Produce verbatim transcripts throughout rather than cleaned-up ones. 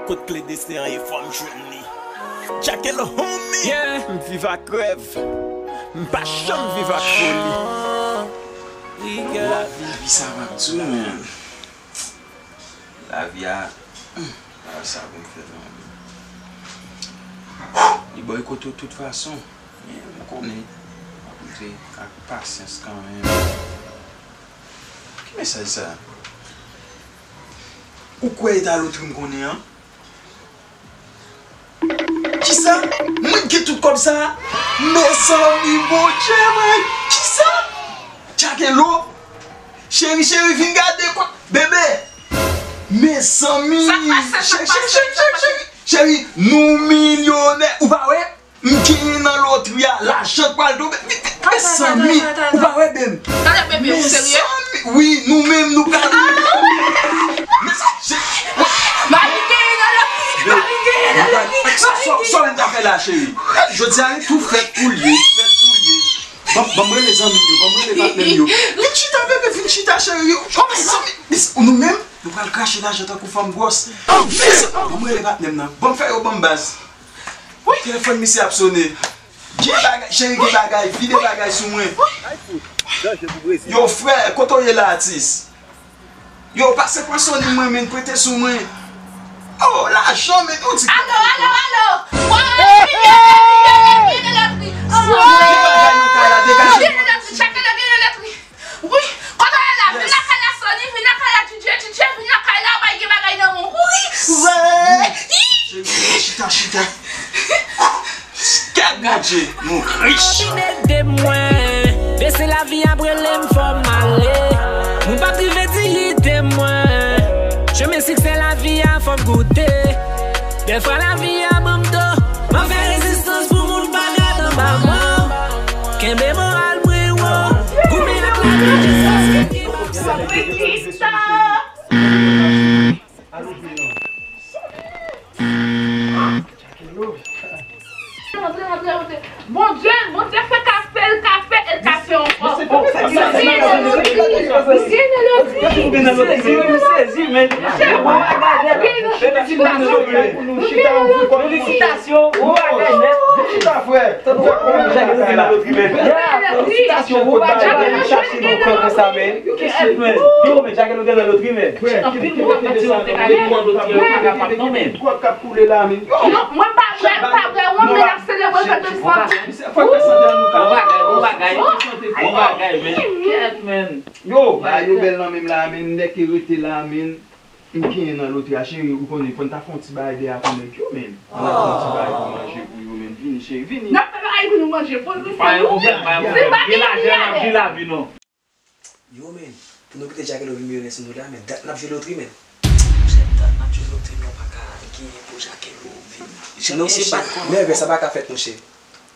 Kot kle desten an ye, fò m jwenn li. Djakelo, homie. Yeah, m viv ak rèv. M pa janm viv ak foli. Lavi, lavi sa m ap di w, man. Lavi a, hmm, pa sa pou m fè non. Li bòy kote w tout fason. Men m konnen w ap koute ak pasyans kanmenm. Ki mesaj sa? Ou kwè e ta lotri m konnen an? Kisa? Mwen ki tout kòb sa a? Mezanmi, Bondye mwen! Kisa? Djakelo? Cheri, cheri, vin gade kwa. Bebe! Mezanmi! Sa k pase? Sa k pase? Cheri, cheri, cheri, cheri, cheri, nou milyonè. Ou pa wè? M genyen nan lotri a, lajan k pral tonbe. Mezanmi, ou pa wè, Ben? Talè, bebe, ou serye? Mezanmi, wi, nou menm, nou pral. Mezanmi, Marie genyen nan lotri, Marie genyen nan lotri, Marie genyen. Sa w ta fè la, cheri? Jodi a, tou fèt pou l ye, fèt pou l ye. Ban m, ban m rele zanmi m yo, ban m rele patnè m yo. Vin chita, bebe, vin chita, cheri. Mezanmi, nou menm, nou pral krache lajan tankou fanm gwòs. Ban m rele patnè m nan. Ban m fè yo ban m baz. Wi, telefòn misye ap sone. Gen bagay, cheri, gen bagay, vide bagay sou mwen. Yo, frè, kote w ye la, atis? Yo, pase pran Sony mwen, men, prete sou mwen. Oh, lajan, men, ou di. Alo, alo, alo! Woy, milyon, milyon, milyon, milyon. Gen bagay nan kay la, degaje. Milyon, milyon, chak milyon, milyon, milyon. Wi, kote w ye la? Vin lakay la, Sony, vin lakay la, D J, D J, vin lakay la, bay gen bagay nan men w. Wi! Cheri, chita, chita. Kèt Bondye, nou rich. Vin ede mwen, bese lavi ap rele m fò m ale. Moun p ap rive dinyite mwen. Chemen siksè lavi a fò m goute. Dèfwa lavi a ban m do. M ap fè rezistans pou moun pa gade anba mwen. Kenbe moral mwen wo. Goumen ak lavi jiskaske m gen m ap sa. Rantre, rantre, rantre. Bondye, Bondye fè kafe, l kafe, e l kafe ankò. Misye nan lotri. Misye nan lotri. Misye nan lotri. Misye nan lotri. Felisitasyon, bon bagay nèt. Chita, frè. Felisitasyon, bon bagay. Chache nou pran konsa, men. Kèt, men. Yo, men, Djakelo gen nan lotri, men. Anpil moun ap di yo te ka gen nan lotri, yo pa kapab non, men. Kòb k ap koule la, men. Yo. Non, mwen pa vre, mwen pa vre, mwen, men ap selebre fèt de fwa. Bon bagay, bon bagay, bon bagay, men. Kèt, men. Yo, ba yo bèl nan menm la, men. Nèg ki rete la, men. M genyen nan lotri a, cheri, ou konnen, fò n ta fè yon ti bagay deyè pou nèg yo, men. Fò n ta fè yon ti bagay pou manje pou yo, men. Vini, cheri, vini. N ap fè bagay pou nou manje, pou nou fè nou. Pa gen pwoblèm, pa gen pwoblèm. Gen lajan, n ap viv lavi nou. Yo, men, pou nou kite Djakelo vin milyonè sou nou la, men, dat n ap jwe lotri, men. Monchè, dat n ap jwe lotri, nou pa ka genyen pou Djakelo vin. Jan misye bat kò nou. Nève, sa pa ka fèt, monchè.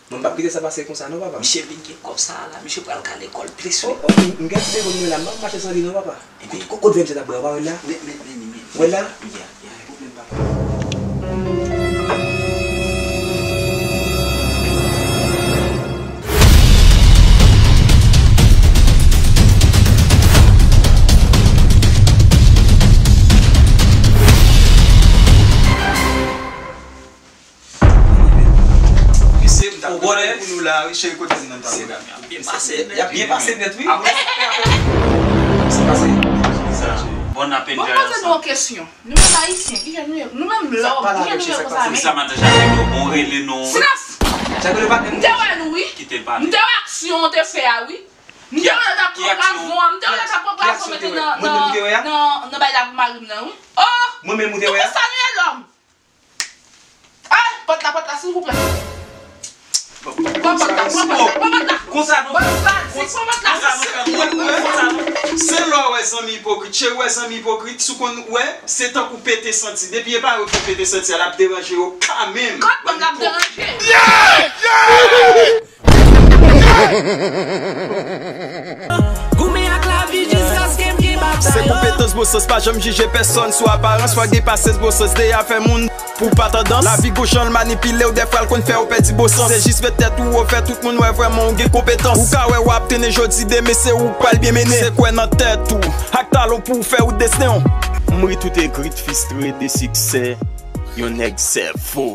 Mwen p ap kite sa pase konsa non, papa. Misye vin gen kòb sa a la, misye pral ka lekòl plis wi. Oh, oh, m, m gen ti telefòn mwen la, m p ap mache san li non, papa. Ebyen, kote, kote vè misye t ap bwè, w pa wè l la? Men, men, men, men, men. Wè l la? Ya, ya, gen pwoblèm, papa. Mesye, m t ap pale pou nou la, wi, cheri, kote m nan ta. Y ap byen pase nèt, wi. Sa pase. Bon, n ap enjoy ansanm. Bon, poze nou yon kesyon. Nou menm Ayisyen, kijan nou ye? Nou menm lòm, kijan nou ye konsa menm? Sa maten, Djakelo, bon, rele nou. Silans! M te wè nou, wi. M te wè aksyon w te fè a, wi. M te wè w t ap pran blazon an, m te wè w t ap pran blazon mete nan, nan, nan, nan bay la pou mari m nan, wi. Oh! Mwen menm ou te wè a? Konsa nou ye lòm. Ay, pòt la, pòt la, silvouplè. Pran pòt la, pran pòt la, pran pòt la. Konsa nou fè. Pran pòt la, pran pòt la. Konsa nou fè. Se lè w wè zanmi ipokrit, cheri, w wè zanmi ipokrit, si w konn wè, se tankou pete santi. Depi e pa yo ki pete santi a, l ap deranje yo kanmenm. Kot moun k ap deranje? Goumen ak lavi jiskaske m gen batay. Se konpetans, bon sans, pa janm jije pèsòn sou aparans. Fò gen pasyans, bon sans, deyè fè moun pou pa tandans. Lavi gon jan l manipile w, dèfwa l konn fè w pèdi bon sans. Se jis met tèt ou wo, fè tout moun wè vrèman w gen konpetans. Ou ka wè w ap trennen jodi, demen se ou k pral byen mennen. Se kwè nan tèt ou, ak talan w pou w fè wout desten w. M ri tout egri, fristre de siksè. Yon nèg sèvo.